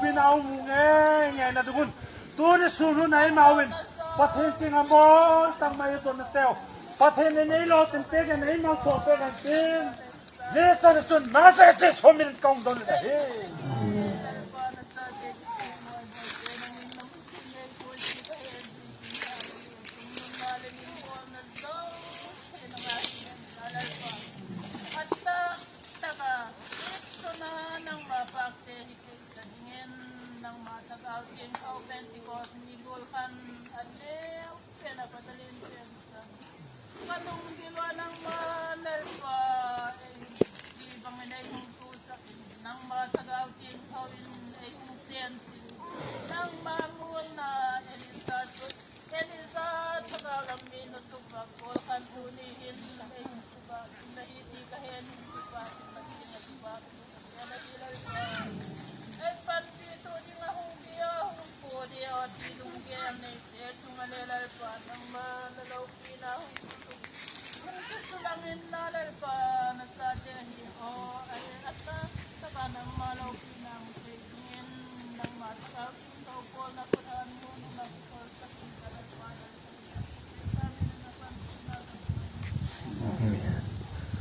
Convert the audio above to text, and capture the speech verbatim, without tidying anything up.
Pina um nge nge na dugun. Tuni sun hun ai mau in. Pathen ting amol tang mai to na teo. Pathen ne nei lo tin pe ke nei mau so pe kan tin. Jesu chun Nazareth Jesu min kong don na hi. Nangma pakse hi theisa dingin, nangma Thagau Thienghou Pentecost ni golkhan aneo pen a patalin pen sa. Kalung dilua nangma Lalpa, ei hi bangin ei hung tusa, nangma Thagau Thienghou in ei hung chen, nangma ngulna Elisa chu Elisa Thagau lam mi na suba, golkhan tuni hin ei hung suba, na hi ti ka hen hung suba, na hi na suba, na hi Lalpa. Ei panpi tu ding a hung dia, hung po dia, ti lunggen nei se chunga le Lalpa, nangma na loupina hung tu. Hung tu sulangin na Lalpa, na chate hi